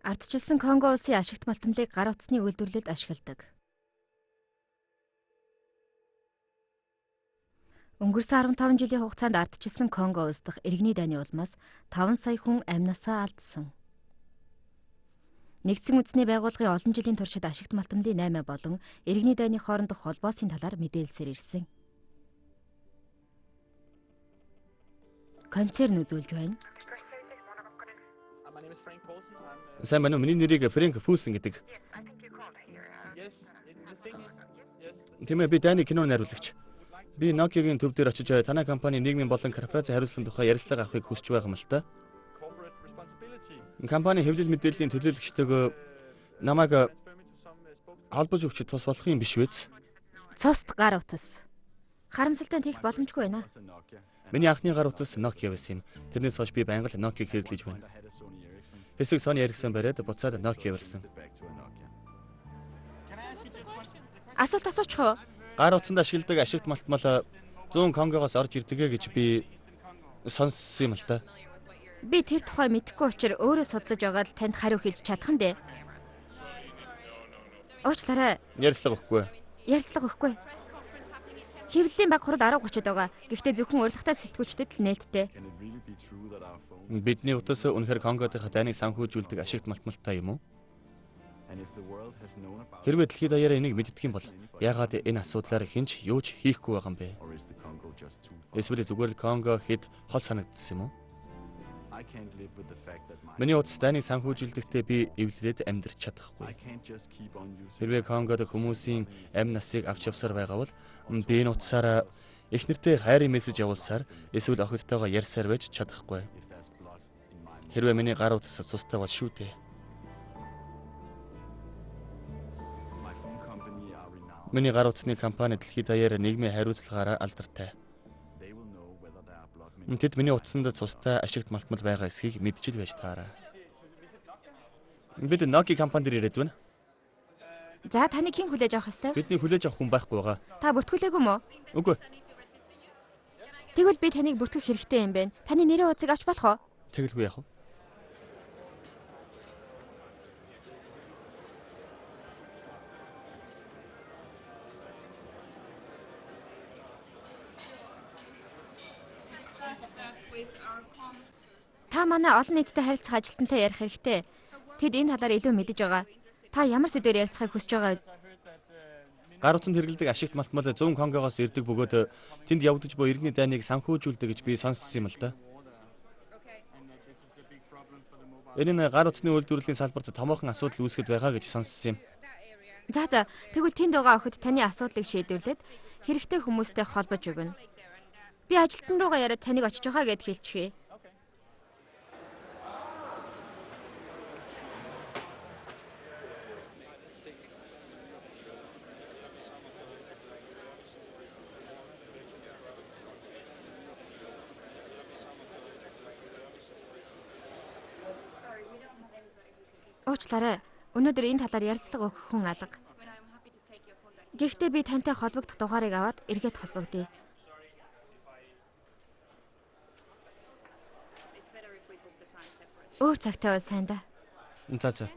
Ардчилсан Конго улсын ашигт малтмалыг гар утасны үйлдвэрлэлд ашигладаг. Өнгөрсөн 15 жилийн хугацаанд ардчилсан Конго улс дахь иргэний дайны улмаас 5 сая хүн амнасаа алдсан. Нэгдсэн үндэсний байгууллагын олон жилийн туршид ашигт малтмалын 8 болон иргэний дайны хоорондох холбоосын талаар мэдээлсээр ирсэн. Концерн үзүүлж байна. Сайн байна уу? Миний нэрийг Фрэнк Фүүлсэн гэдэг. Тийм ээ, би дайны кино найруулагч. Би Nokia-гийн төв дээр очиж танай компани нийгмийн болон корпорацийн хариуцлагын тухай ярилцлага авахыг хүсэж байгаа юм л та. Компани хэвлэл мэдээллийн төлөөлөгчтэйгөө намайг холбож өгч тус болох юм биш үү? Цост гар утас. Харамсалтай нь тех боломжгүй байна. Миний анхны гар утас Nokia байсан юм. Тэрнээс хойш би байнга л Nokia-г хэрэглэж байна. Хэсэг Sony Ericsson бариад буцаад Nokia барьсан. Асуулт асуучих уу? Гар утсанд ашигладаг ашигт малтмал зүүн Конгогоос орж ирдэгэ гэж би сонссон юм л та. Би тэр тухай мэдэхгүй учраас өөрөө судлаж байгаа л танд хариу хэлж чадах нь дээ. Уучлаарай. Ярилцлага өгөхгүй. Ярилцлага өгөхгүй. Хэвлэлийн баг хурал 10:30-д байгаа. Гэхдээ зөвхөн урилгатай сэтгүүлчдэд л нээлттэй. Бидний утас үнэхээр Конгодынхаа дайныг санхүүжүүлдэг ашигт малтмалтай юм уу? Хэрвээ дэлхийд даяараа энийг мэддэг юм бол яагаад энэ асуудлаар хэн ч юу ч хийхгүй байгаа юм бэ? Эсвэл зүгээр л Конго хэд хол санагдсан юм уу? Миний утас дайныг санхүүжүүлдэхдээ би эвлэрээд амьдрч чадахгүй. Хэрвээ Конгод хүмүүсийн амь насыг авч явсаар байгаа бол би энэ утсаараа эхнэртээ хайрын мессеж явуулсаар эсвэл охидтойгоо ярьсаар байж чадахгүй. Хэрвээ миний гар утас цустай бол шүү дээ. Миний гар утасны компани дэлхийд даяар нийгмийн хариуцлагаараа алдартай. Тэд миний утсанд цустай ашигт малтмал байгаа эсхийг мэдчил байж таараа. Бид Nokia компани дээр ирээд байна. За, таныг хэн хүлээж авах ёстой? Бидний хүлээж авах хүн байхгүй байгаа. Та бүртгүүлээгүй юм уу? Үгүй. Тэгвэл би таныг бүртгэх хэрэгтэй юм байна. Таны нэрийн утсыг авч болох уу? Тэгэлгүй яах вэ? Та манай олон нийттэй харилцах ажилтнтай ярих хэрэгтэй. Тэд энэ талаар илүү мэдэж байгаа. Та ямар сэдвээр ярилцахыг хүсэж байгаа вэ? Гар утсанд хэрэглэдэг ашигт малтмал зүүн Конгогоос ирдэг бөгөөд тэнд явагдаж буй иргэний дайныг санхүүжүүлдэг гэж би сонссон юм л да. Энэ нь гар утасны үйлдвэрлэлийн салбарт томоохон асуудал үүсгэд байгаа гэж сонссон юм. За, тэгвэл тэнд байгаа охид таны асуудлыг шийдвэрлээд хэрэгтэй хүмүүстэй холбож өгнө. Би ажилтан руугаа яриад таныг очиж байгаа гэд хэлчихье. Уучлаарай. Өнөөдөр энэ талаар ярилцлага өгөх хүн алга. Гэхдээ би тантай холбогдох дугаарыг аваад эргээд холбогдъё. Өөр цагтай бол сайн да. За.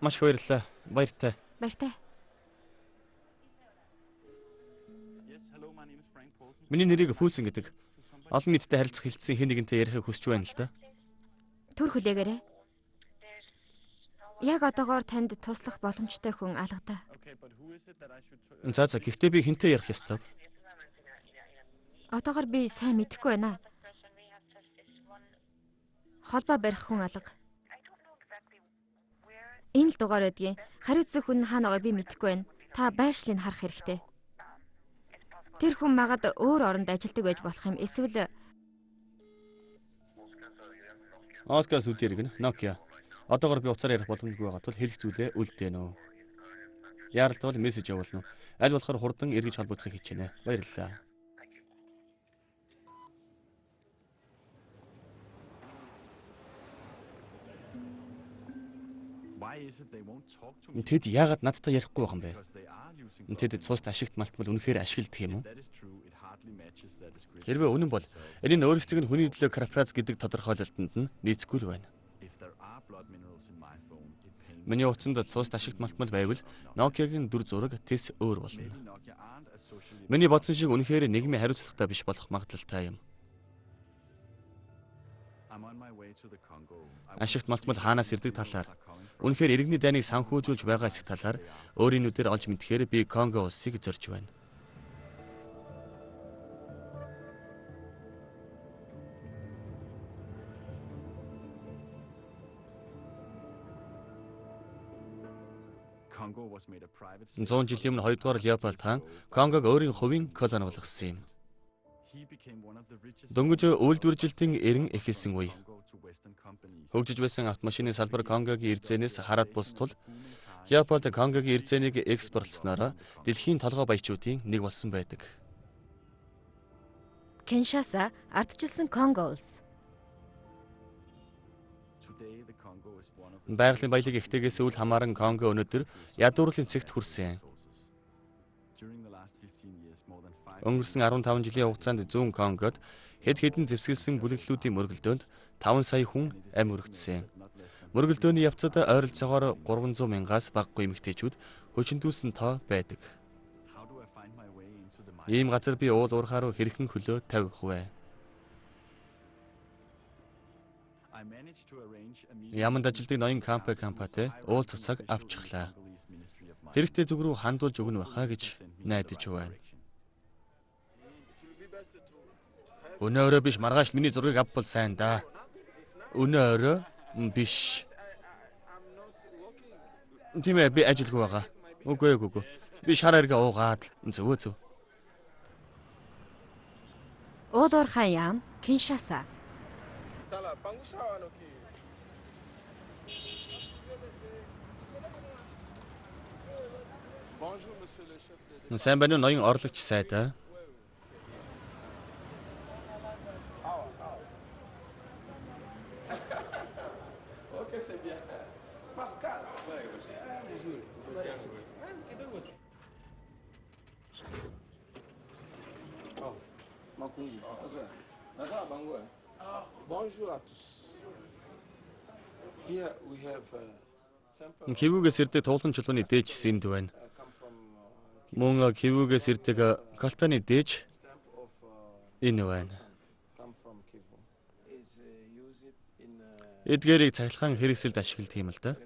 Маш их баярлалаа. Баяртай. Баяртай. Миний нэрийг Фүүлсэн гэдэг. Олон нийттэй харилцах хэлтсийн хэн нэгэнтэй ярихыг хүсэж байна л да. Төр хүлээгээрэй. Яг одоогоор танд туслах боломжтой хүн алга да. За, гэхдээ би хэнтэй ярих ёстой вэ? Одоогоор би сайн мэдэхгүй байна. Холбоо барих хүн алга. Энэ л дугаар байдгийн. Хариуцлах хүн хаана байгааг би мэдэхгүй байна. Та байршлыг харах хэрэгтэй. Тэр хүн магад өөр оронд ажилтдаг байж болох юм. Эсвэл Оскар сүлжээ иргэн Nokia. Одоогор би утсаар ярих боломжгүй байгаа тул хэлэх зүйлээ үлдээнэ. Яаралтай бол мессеж явуулна. Аль болохоор хурдан эргэж холбогдохыг хичээнэ. Баярлалаа. Тэд яагаад надтай ярихгүй байгаа юм бэ? Тэд цуст ашигт малтмал үнэхээр ашигладаг юм уу? Хэрвээ үнэн бол энэ нь өөрсдийг нь хүний төлөө корпорац гэдэг тодорхойлолтод нь нийцэхгүй л байна. Миний утсанд цуст ашигт малтмал байвал Nokia-гийн дүр зураг тэс өөр болно. Миний бодсон шиг үнэхээр нийгмийн хариуцлагатай биш болох магадлалтай юм. Ашигт малтмал хаанаас ирдэг талаар, үнэхээр иргэний дайныг санхүүжүүлж байгаа хэсэг талаар өөрийн нүдээр олж мэдэхээр би Конго улсыг зорж байна. Зуун жилийн өмнө 2 дугаар Леопольд хаан Конгог өөрийн хувийн колони болгосон юм. Дөнгөж үйлдвэржилтийн эрен эхэлсэн үе. Хөгжиж байсан автомашины салбар Конгогийн эрзээнээс хараад бус тул Леопольд Конгогийн эрзээнийг экспортлсноор дэлхийн толгой баячуудын нэг болсон байдаг. Киншаса ардчилсан Конго улс. Байгалийн баялаг ихтэйгээс үл хамааран Конго өнөөдөр ядуурлын цэгт хүрсэн. Өнгөрсөн 15 жилийн хугацаанд зүүн Конгод хэд хэдэн зэвсгэлсэн бүлэглэлүүдийн мөргөлдөөнд 5 сая хүн амь өргөдсөн. Мөргөлдөөний явцад ойролцоогоор 300 мянгаас багагүй эмэгтэйчүүд хүчиндүүлсэн тоо байдаг. Ийм газар би уул уурхай руу хэрхэн хөлөө тавих вэ? Яманд ажилдаг ноён Кампе Кампатай уулзах цаг авчихлаа. Хэрэгтэй зүг рүү хандуулж өгнө байхаа гэж найдаж байна. Өнөө өрөө биш, маргааш миний зургийг авбал сайн да. Өнөө өрөө биш. Тийм ээ, би ажилгүй байгаа. Үгүй ээ, үгүй. Би шар аргаа уугаад зөвөө зөв. Уул уурхай яам Киншаса. Сайн байна уу, ноён орлогч сайд аа? Кивүгээс ирдэг туулан чулууны дээжс энд байна. Мөн Кивүгээс ирдэг колтаны дээж энэ байна. Эдгээрийг цахилгаан хэрэгсэлд ашигладаг юм л да.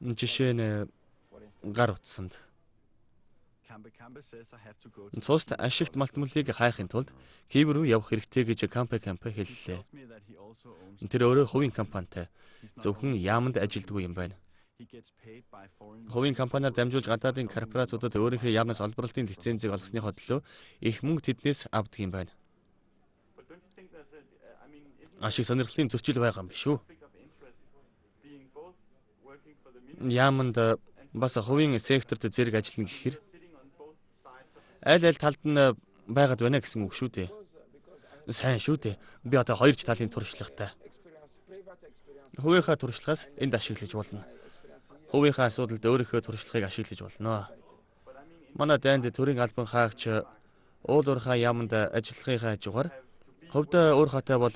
Жишээ нь гар утсанд. Цуст ашигт малтмалыг хайхын тулд Кив рүү явах хэрэгтэй гэж Кампе Кампе хэллээ. Тэр өөрөө хувийн компанитай зөвхөн яаманд ажилдгүй юм байна. Хувийн компаниар дамжуулж гадаадын корпорациудад өөрийнхөө яамнаас олборлолтын лицензийг олгосныхоо төлөө их мөнгө тэднээс авдаг юм байна. Ашиг сонирхлын зөрчил байгаа юм биш үү? Яаманд бас хувийн секторт зэрэг ажиллана гэхээр аль аль талд нь байгаад байна гэсэн үг шүү дээ. Сайн шүү дээ. Би одоо хоёр ч талын туршлагатай. Хувийнхаа туршлагаас энд ашиглаж болно. Хувийнхаа асуудалд өөрийнхөө туршлагыг ашиглаж болно. Манай дайнд төрийн албан хаагч уул уурхай яаманд ажиллахынхаа хажуугаар хувьдаа өөр хатай бол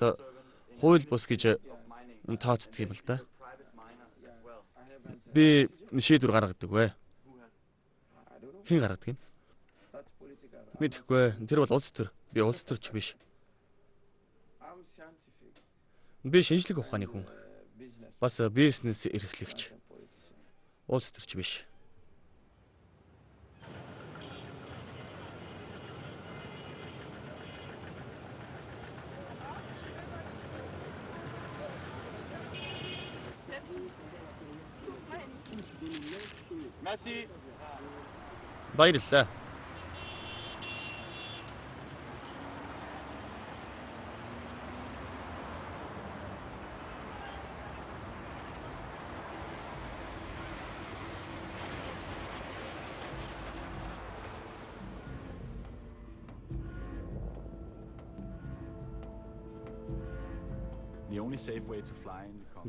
хууль бус гэж тооцдог юм л да. Би шийдвэр гаргадаг вэ? Хэн гаргадаг юм? Мэдэхгүй. Тэр бол улс төр. Би улс төрч биш. Би шинжлэх ухааны хүн. Бас бизнес эрхлэгч. Улс төрч биш. Баярлалаа.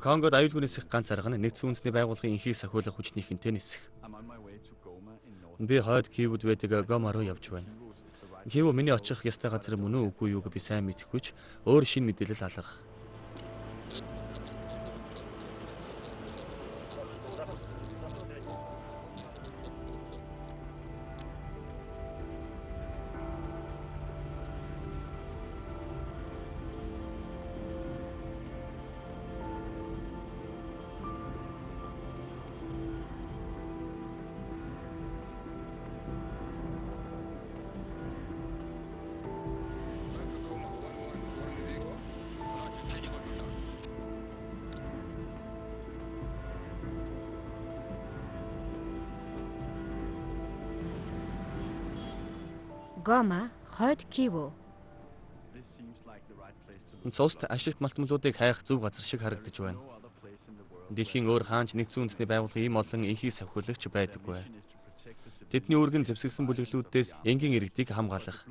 Конгод аюулгүй нисэх ганц арга нь нэгдсэн үндэсний байгууллагын энхийг сахиулах хүчнийхэнтэй нисэх. Би хойд Кивүд байдаг Гома руу явж байна. Кивү миний очих ёстой газар мөн үү үгүй юуг би сайн мэдэхгүй ч өөр шинэ мэдээлэл алга. Гома, Хойд Киву. Цуст ашигт малтмалуудыг хайх зөв газар шиг харагдаж байна. Дэлхийн өөр хаанч нэгдсэн үндэсний байгууллага ийм олон энхийг савхиулагч байдаггүй. Тэдний үүрэг нь зэвсгэлсэн бүлэглүүдээс энгийн иргэдийг хамгаалах.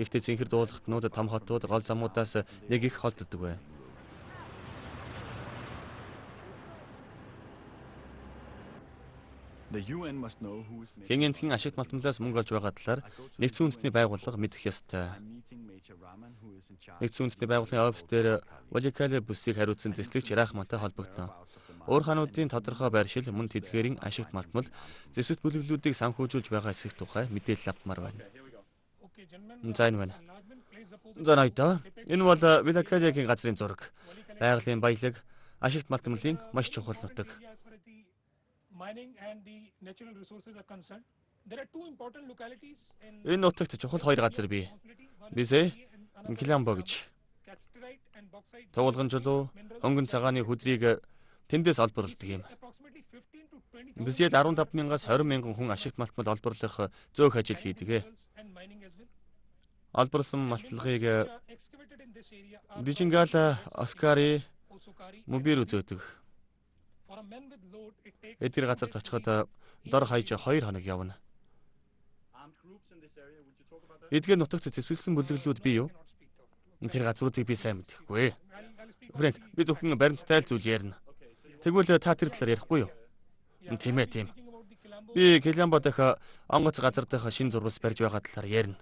Гэхдээ цэнхэр дуулахтнууд том хотууд гол замуудаас нэг их холддог. Хэн энтхэн ашигт малтмалаас мөнгө олж байгаа талаар нэгдсэн үндэсний байгууллага мэдэх ёстой. Нэгдсэн үндэсний байгууллагын офис дээр Валикале бүсийг хариуцсан дэслэгч Рахмантай холбогдоно. Уур хаануудын тодорхой байршил мөн тэдгээрийн ашигт малтмал зэвсэгт бүлэглүүдийг санхүүжүүлж байгаа хэсэг тухай мэдээлэл авмаар байна. За энэ байна. За ноёдоо. Энэ бол Валикалекийн газрын зураг. Байгалийн баялаг, ашигт малтмалын маш чухал нутаг. Энэ нутагт чухал хоёр газар бий. Бисэ, Кламбо гэж. Туулган чулуу, хөнгөн цагааны хүдрийг тэндээс олборлодог юм. Бисэд 15 мянгаас 20 мянган хүн ашигт малтмал олборлох зөөх ажил хийдэг. Олборлсон малтлагыг Бижингала, Оскари, Мубир зөөдөг. Эдгээр газарт очиход дор хаяж 2 хоног явна. Эдгээр нутагт зэвсгэлсэн бүлэглүүд бий юу? Тэр газруудыг би сайн мэдэхгүй. Фрэнк, би зөвхөн баримттай л зүйл ярина. Тэгвэл та тэр талаар ярихгүй юу? Тийм ээ, тийм. Би Кламбо дахь онгоц газар дахь шинэ зурвас барьж байгаа талаар ярина.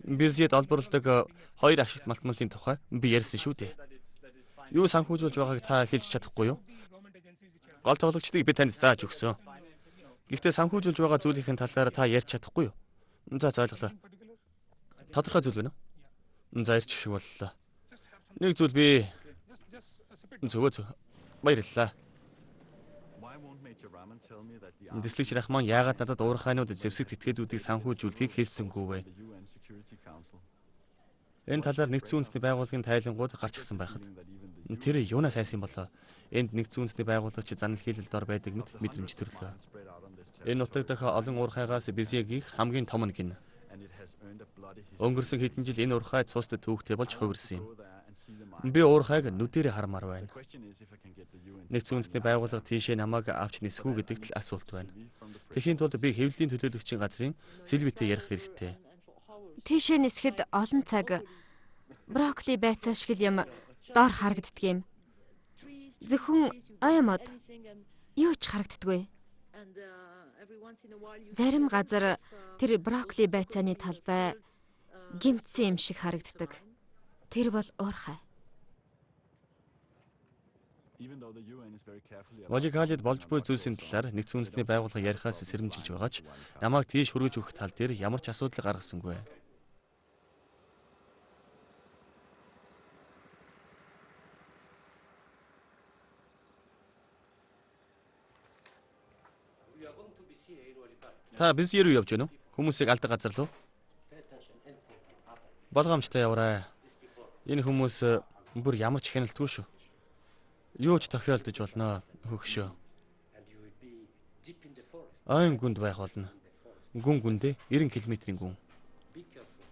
Бисэд олборлодог хоёр ашигт малтмалын тухай би ярьсан шүү дээ. Юу санхүүжүүлж байгааг та хэлж чадахгүй юу? Гол тоглогчдыг би танд зааж өгсөн. Гэхдээ санхүүжүүлж байгаа зүйлийн талаар та ярьж чадахгүй юу? За, ойлголоо. Тодорхой зүйл байна уу? За, ярьчих шиг боллоо. Нэг зүйл би зөв. Баярлалаа. Дэслэгч Рахман яагаад надад уурхайнууд зэвсэгт этгээдүүдийг санхүүжүүлэхийг хэлсэнгүй вэ? Энэ талаар нэгдсэн үндэсний байгууллагын тайлангууд гарчихсан байхад тэр юунаас айсан болоо? Энд нэгдсэн үндэсний байгуулагч занал хийлэл дор байдаг мэт мэдрэмж төрлөө. Энэ нутаг дахь олон уурхайгаас Бисегийн хамгийн том нь гинэ. Өнгөрсөн хэдэн жил энэ уурхай цуст түүхтэй болж хувирсан юм. Би уурхайг нүдэрээ хармаар байна. Нэгдсэн үндэсний байгууллага тийшээ намайг авч нисэх үү гэдэгт л асуулт байна. Тэхийн тулд би хэвлэлийн төлөөлөгчийн газрын Сэлбитэй ярих хэрэгтэй. Тийшээ нисэхэд олон цаг брокколи байцаа шиг л юм доор харагддаг юм. Зөвхөн ой мод юу ч харагддаггүй. Зарим газар тэр брокколи байцааны талбай гэмтсэн юм шиг харагддаг. Тэр бол уурхай. Валикалид болж буй зүйлсийн талаар нэгдсэн үндэсний байгууллага ярихаас сэрэмжилж байгаа ч намайг тийш хүргэж өгөх тал дээр ямар ч асуудал гаргасангүй. Та Бисье рүү явж байна уу? Хүмүүсийг алдаг газар руу? Болгоомжтой яваарай. Энэ хүмүүс бүр ямар ч хяналтгүй шүү. Юу ч тохиолдож болно хөгшөө. Ойн гүнд байх болно. Гүн гүндээ 90 км-ийн гүн.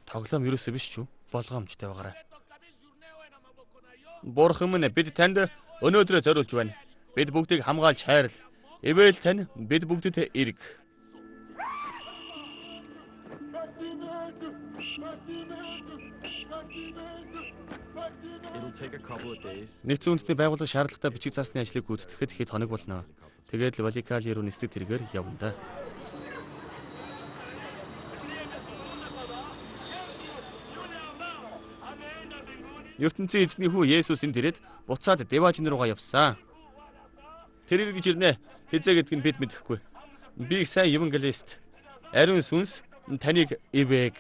Тоглоом ерөөсөө биш шүү. Болгоомжтой байгаарай. Бурхан минь, бид танд өнөөдрөө зориулж байна. Бид бүгдийг хамгаалж хайрл. Ивэл тань бид бүгдэд эрг. Нэгдсэн үндэсний байгууллага шаардлагатай бичиг цаасны ажлыг гүйцэтгэхэд хэд хоног болно. Тэгээд л Валикали руу нисдэг тэргээр явна да. ертөнцийн эзний хүү Есүс энд ирээд буцаад Деважин руугаа явсан. Тэр эргэж ирнэ. Хизээ гэдг нь бид мэдэхгүй. Би их сайн евангелист. Ариун сүнс таныг ивэг.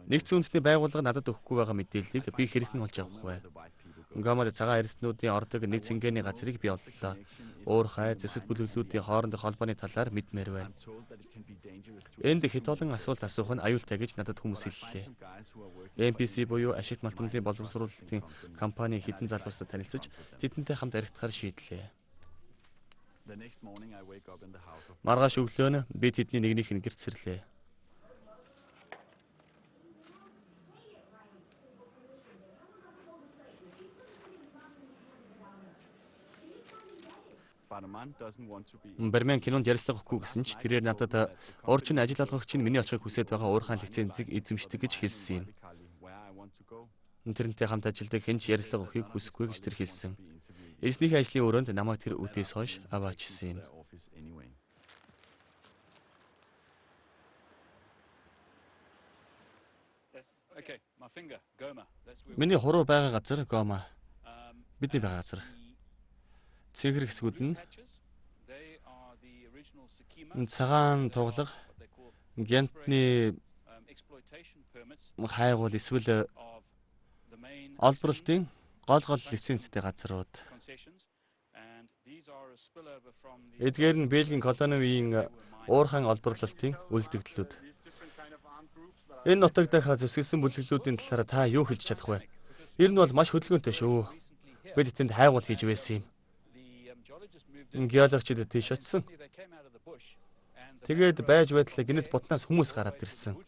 Нэгдсэн үндэсний байгууллага надад өгөхгүй байгаа мэдээллийг би хэрхэн олж авах вэ? Гомод цагаан арьснуудын ордог нэг цэнгэний газрыг би оллоо. Уурхай, зэвсэг бүлэглүүдийн хоорондох холбооны талаар мэдмээр байна. Энд хэд олон асуулт асуух нь аюултай гэж надад хүмүүс хэллээ. MPC буюу ашигт малтмалын боловсруулалтын компани хэдэн залуустай танилцаж тэдэнтэй хамт аригдахаар шийдлээ. Маргааш өглөө нь би тэдний нэгнийх нь гэрт сэрлээ. Барман кинонд ярилцлага өгөхгүй гэсэн ч тэрээр надад урд чинь ажил олгогч нь миний очихыг хүсээд байгаа уурхайн лицензийг эзэмшдэг гэж хэлсэн юм. Тэрнтэй хамт ажилладаг хэн ч ярилцлага өгөхийг хүсэхгүй гэж тэр хэлсэн. Эзнийхээ ажлын өрөөнд намайг тэр үдээс хойш аваачсан юм. Миний хуруу байгаа газар Гома. Бидний байгаа газар. Цэнхэр хэсгүүд нь цагаан туглага, гянтны хайгуул эсвэл олборлолтын гол гол лицензтэй газрууд. Эдгээр нь Бельгийн колони үеийн уурхайн олборлолтын үлдэгдлүүд. Энэ нутаг дахь зэвсгэлсэн бүлэглэлүүдийн талаар та юу хэлж чадах вэ? Ер нь бол маш хөдөлгөөнтэй шүү. Бид тэнд хайгуул хийж байсан юм. Геологчид тийш очсон. Тэгээд байж байдлаа гэнэт буднаас хүмүүс гараад ирсэн.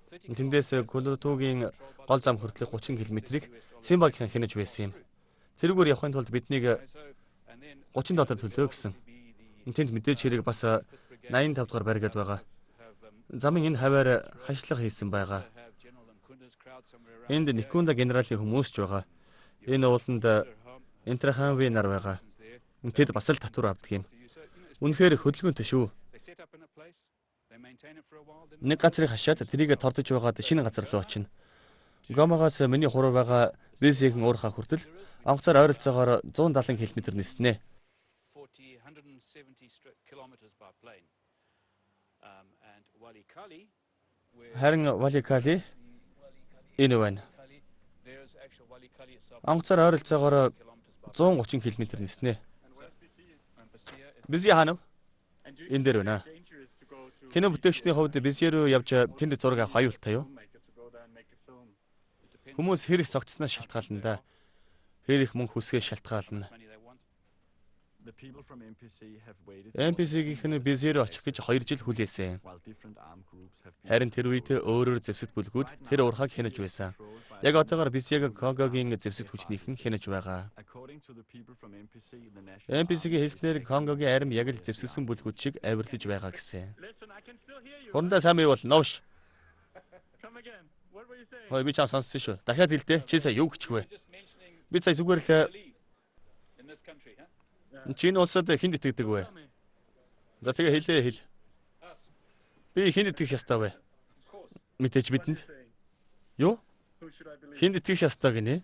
Тэндээс Кулутугийн гол зам хүртэлх 30 км-ийг Симбагийн хянаж байсан юм. Тэрүүгээр явахын тулд биднийг $30 төлөө гэсэн. Тэнд мэдээж хэрэг бас 85 дугаар баригад байгаа. Замын энэ хаваар хашлага хийсэн байгаа. Энд Никунда генералийн хүмүүс ч байгаа. Энэ ууланд Интерханви нар байгаа. Тэд бас л татвар авдаг юм. Үнэхээр хөдөлгөөнтэй шүү. Нэг газрыг хашаад тэрийг тордож байгаад шинэ газар руу очино. Гомогоос миний хуруу байгаа Бисийн уурхай хүртэл онгоцоор ойролцоогоор 170 км ниснэ. Харин Валикали энэ байна. Онгоцоор ойролцоогоор 130 км ниснэ. Бизи хаана? Энэ дээр байна. Кино бүтээгчдийн хувьд Бизи рүү явж тэнд зураг авах аюултай юу? Хүмүүс хэр их цогцсноос шалтгаална да. Хэр их мөнгө хүсгээс шалтгаална. MPC-гийнх нь Бизи рүү очих гэж 2 жил хүлээсэн. Харин тэр үед өөрөөр зэвсэгт бүлгүүд тэр уурхайг хянаж байсан. Яг одоогоор Бизиаг Конгогийн зэвсэгт хүчнийхэн хянаж байгаа. MPC-гийн хэлснээр Конгогийн арим яг л зэвсэгсэн бүлгүүд шиг авирлаж байгаа гэсэн. Хурандаа сайн бий бол новш. Хой би чам сонссон шүү. Дахиад хэл дээ. Чи сая юу гэчих вэ? Би сая зүгээр л чи энэ улсад хүнд итгэдэг вэ? За тэгээ хэлээ хэл. Би хүнд итгэх ёстой вэ? Мэдээж бидэнд. Юу? Хүнд итгэх ёстой гинэ?